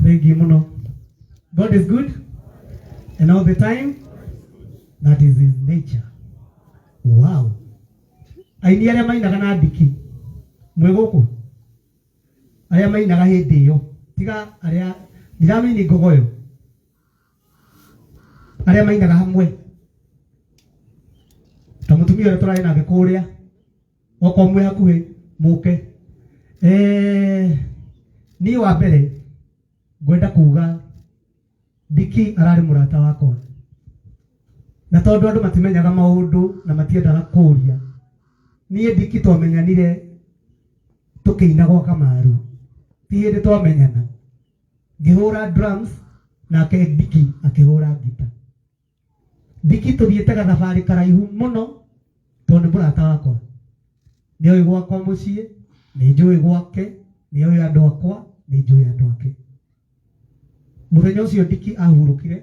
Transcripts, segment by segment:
Thank you muno. God is good and all the time. That is his nature. Wow. Aini arĩa mainaga na ndiki mwĩ gũkũ, arĩa mainaga hĩndĩ ĩyo, tiga arĩa ndiramĩini ngogoyo, arĩa mainaga hamwe ta mũtumia ũrĩa tũrarĩ nake kũrĩa, okorwo mwĩ hakuhĩ mũke. Niĩ wa mbere ngwenda kuga Ndiki ararĩ mũrata wakwa, na tondũ andũ matimenyaga maũndũ na matiendaga kũria, niĩ Ndiki twamenyanire tũkĩina gwa Kamaru, ti hĩndĩ twamenyana, ngĩhũra drums nake Ndiki akĩhũra ngita. Ndiki tũthiĩte gathabarĩ karaihu mũno tondũ nĩ mũrata wakwa, nĩ oĩ gwakwa mũciĩ, nĩ njũĩ gwake, nĩ oĩ andũ akwa, nĩ njũĩ andũ ake. Mũthenya ũcio Ndiki ahurũkire,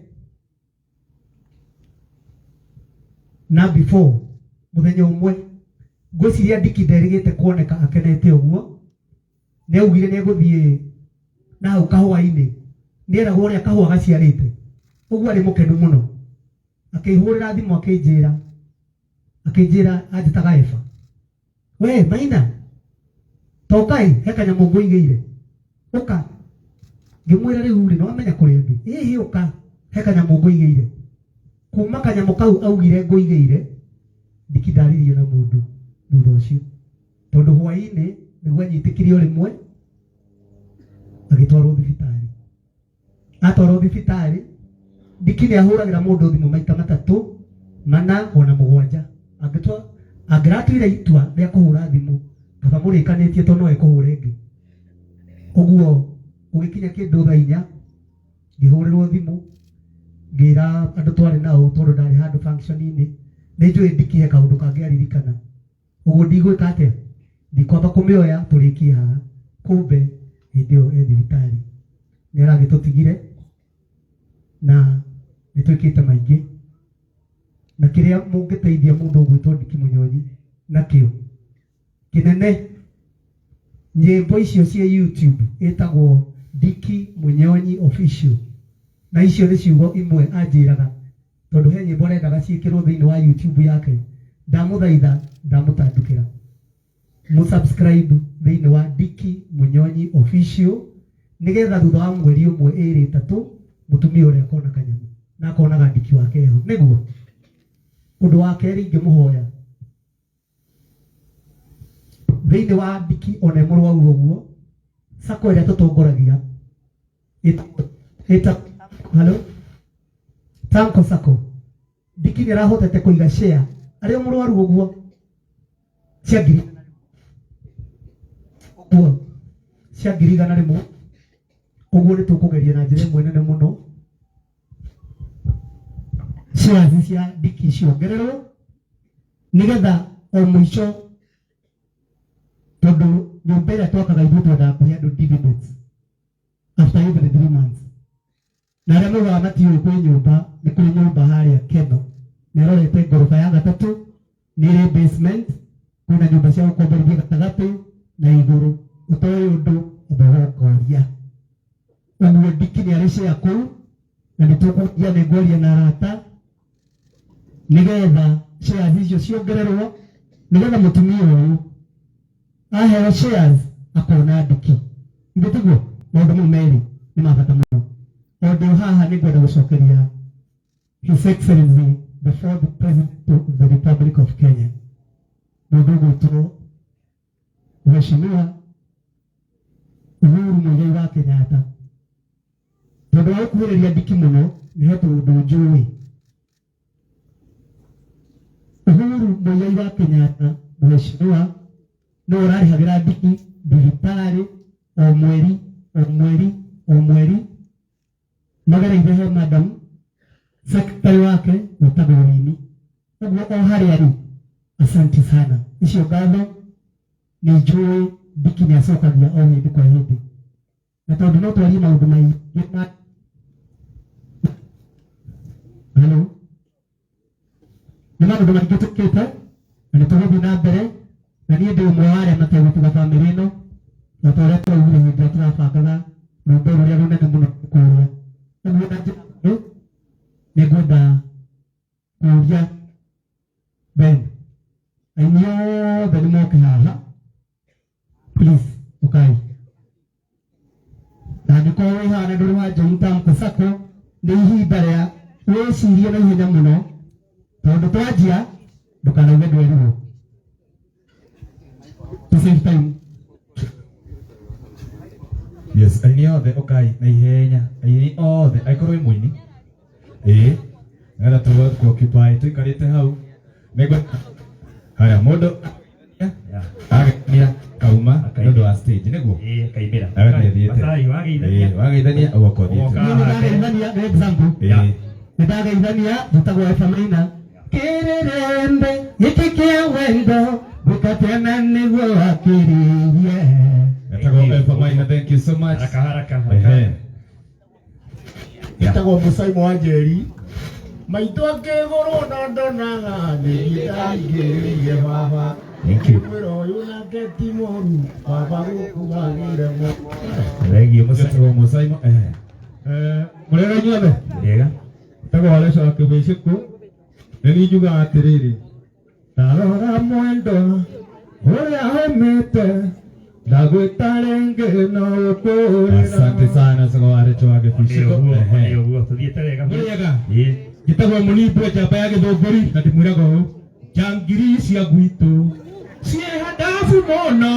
na before mũthenya ũmwe ngwĩciria Ndiki nderĩgĩte kuoneka akenete ũguo, nĩ augire nĩ egũthiĩ na hau kahũa-inĩ, nĩ eragwo ũrĩa kahũa gaciarĩte, ũguo arĩ mũkenu mũno. Akĩhũrĩra thimũ akĩnjĩra anjĩtaga Eva, we Maina, tokai he kanyamũ ngũigĩire, ũka. Ngĩmwĩra rĩu rĩ, nĩwamenya kũrĩa ndĩ? Ĩhĩ, ũka he kanyamũ ngũigĩire. Kuma kanyamũ kau augire ngũigĩire, Ndiki ndaririe na mũndũ thutha ũcio, tondũ hwaĩ-inĩ nĩguo anyitĩkire o rĩmwe agĩtwarwo thibitarĩ. Atwarwo thibitarĩ, Ndiki nĩ ahũragĩra mũndũ thimũ maita matatũ, mana ona mũgwanja. Angĩtua, angĩratuire itua rĩa kũhũra thimũ, kaba mũrĩkanĩtie tondũ no ekũhũra ĩngĩ. Ũguo gũgĩkinya kĩndũ thaa inya, ngĩhũrĩrwo thimũ, ngĩra andũ twarĩ nao tondũ ndarĩ handũ function-inĩ, nĩ njũĩ Ndiki he kaũndũ kangĩ aririkana. Ũguo ndigwĩka atĩa? Ndikwamba kũmĩoya tũrĩkie haha. Kumbe hĩndĩ ĩyo e thibitarĩ. Nĩ aragĩtũtigire na nĩ twĩkĩte maingĩ. Na kĩrĩa mũngĩteithia mũndũ ũgwĩtwo Ndiki Mũnyonyi nakĩo kĩnene, nyĩmbo icio cia YouTube ĩtagwo Ndiki Mũnyonyi Official, na icio nĩ ciugo imwe anjĩraga tondũ he nyĩmbo arendaga ciĩkĩrwo thĩinĩ wa YouTube yake. Ndamũthaitha, ndamũtandukĩra mũsubscribe thĩinĩ wa Ndiki Mũnyonyi Official, nĩgetha thutha wa mweri ũmwe, ĩrĩ, ĩtatũ, mũtumia ũrĩa akona kanyamũ na akonaga Ndiki wake ho. Nĩguo ũndũ wa kerĩ ingĩmũhoya thĩinĩ wa Ndiki, ona mũrwaru ũguo, sako ĩrĩa tũtongoragia ĩta hello Tanko Sacco, Ndiki nĩ arahotete kũiga share arĩ o mũrwaru ũguo cia ngiri ũguo, cia 100,000 ũguo. Nĩ tũkũgeria na njĩra ĩmwe nene mũno shares cia Ndiki ciongererwo, nĩgetha o mũico, tondũ nyũmba ĩrĩa twakaga ithuĩ twendaga kũhe andũ dividends after every 3 months. Na arĩa maugaga matiũĩ kwĩ nyũmba, nĩ kũrĩ nyũmba harĩa Keno, nĩ arorete ngoroba ya gatatũ, nĩ ĩrĩ basement, kwĩna nyũmba cia gũkomborithia gatagatĩ na igũrũ. Ũtoĩ ũndũ amba ũkoria. Ũguo Ndiki nĩ arĩ share kũu, na nĩ tũkũgia, nĩ ngwaria na arata nĩgetha shares icio ciongererwo, nĩgetha mũtumia ũyũ aheo shares akona Ndiki. Ithe tiguo maũndũ mau merĩ nĩ ma bata mũno. O ndĩ o haha nĩ ngwenda gũcokeria His Excellency the fourth President of the Republic of Kenya, mũndũ ũgwĩtwo Mheshimiwa Uhuru Muigai wa Kenyatta, tondũ wa gũkuhĩrĩria Ndiki mũno, nĩ he tũũndũ njũĩ. Uhuru Muigai wa Kenyatta, Mheshimiwa, nĩwe ũrarĩhagĩra Ndiki thibitarĩ o mweri o mweri o mweri, magereire he madam secretary wake wĩtagwo Wini. Ũguo o harĩa rĩ, asanti sana, icio ngatho nĩ njũĩ Ndiki nĩ acokagia o hĩndĩ kwa hĩndĩ. Na tondũ no twarie maũndũ maingĩ ma hello, nĩ maũndũ maingĩ tũkĩte na nĩ tũgũthiĩ na mbere, na niĩ ndĩ ũmwe wa arĩa mategũtiga bamĩrĩ ĩno, o ta ũrĩa tũraugire hĩndĩ ĩrĩa tũrabangaga. Rwĩmbo rũrĩa rũnene mũno kũrĩa ũguo. Na njĩra ĩyo nĩngwenda kũria Ben, aini othe nĩ moke haha, please, ũkai. Na angĩkorwo wĩ haha na ndũrĩ wa join Tamko Sacco, nĩ ihinda rĩa wĩcirie na ihenya mũno, tondũ twanjia ndũkanauge ndwerirwo. To save time. Yes, aini othe ũkai na ihenya, aini othe, angĩkorwo wĩ mũini, ĩĩ, nĩgetha tũ occupy tũikarĩte hau. Nĩngwe haya mũndũ ageithania kauma nĩ ũndũ wa stage nĩguo. Ĩĩ, akaimĩra. Agathiĩ athiĩte. Masai, wageithania. Ĩĩ, wageithania ũgoka ũthiĩte. Ũgoka. Niĩ nĩndageithania, nĩ example. Ĩĩ. Nĩndageithania, njĩtagwo Eva Maina. Kĩrĩrĩmbĩ gĩkĩ kĩa wendo gwĩka tena nĩguo wakĩrĩrie. Etagwo Eva Maina, thank you so much. Haraka, haraka, haraka. Ehe. Njĩtagwo Mũcaimo wa Njeri. Maitũ akĩgũrwo no ndonaga nĩ ndaingĩrĩire baba. Thank you. Mwĩra ũyũ nake ti mũru, baba gũkuagĩre mũno. Thank you, Musa. Etagwo Mũcaimo, ehe. Mũrĩega inyuothe. Wega. Tagwo Alexa wa Kĩbĩcĩkũ. Nĩ niĩ njugaga atĩrĩrĩ, ndarora mwendwa ũrĩa ũmĩte, ndagwĩta rĩngĩ no gũkũrĩra. Asante sana Etagwo Alexa wa Nĩ Kĩbĩcĩkũ. ũguo, Ehe. nĩ ũguo. Tũthiĩte wega. Mũrĩega. Ĩĩ. Njĩtagwo Mũnimbo njamba ya Gĩthũngũri, na ndĩmwĩraga ũũ, njangiri cia gwitũ ciĩ handabu mũno,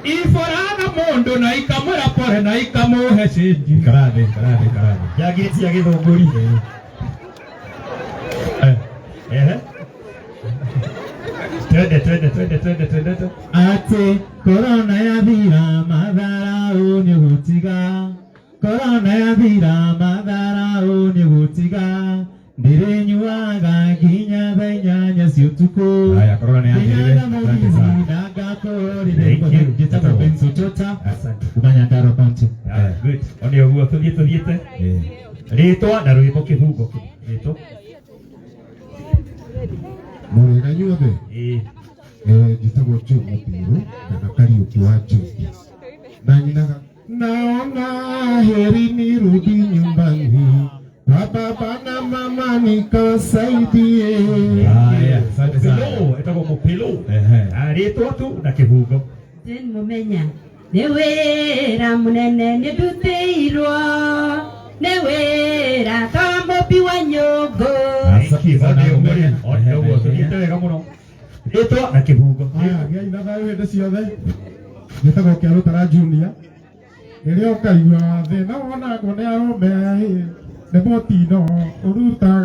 iboraga mũndũ na ikamwĩra pore na ikamũhe cĩnji. Ikara thĩ, ikara thĩ, ikara thĩ. Njangiri cia Gĩthũngũri. Ehe. Twende, twende, twende, twende, twende. Atĩ korona yathira matharau nĩ gũtiga, korona yathira matharau nĩ gũtiga, ndĩrĩnyuaga nginya thaa 8 cia ũtukũ. Haya, corona nĩ yathirire. Asante sana. Thank you. Njĩtagwo Benson Chota Asante. kuma Nyandarua County. Yeah, good. One ũguo tũthiĩ tũthiĩte. Ĩĩ. Rĩtwa na rwĩmbo kĩbungo. Rĩtwa. Mũrĩega inyuothe. Ĩĩ. Njĩtagwo Joe Mũthiru kana Kariũki wa Joe, na nyinaga naona heri nirudi nyumbani kwa baba na mama nikasaidie. Haya, asante sana. Mũpilũ, etagwo Mũpilũ. Ehe. Ah, rĩtwa tu na kĩbungo. Jane Mumenya, nĩ wĩra mũnene nĩ ndutĩirwo, nĩ wĩra ta mũmbi wa nyũngũ. Asante sana One ũguo, Mũmenya. one ũguo, tũthiĩte wega mũno. Rĩtwa na kĩbungo. Haya, gĩai na thayũ hĩndĩ ciothe. Njĩtagwo Kĩarũtara Junior. Rĩrĩa ũkaigua thĩna wonagwo nĩ arũme, nĩ mũtino ũrutaga.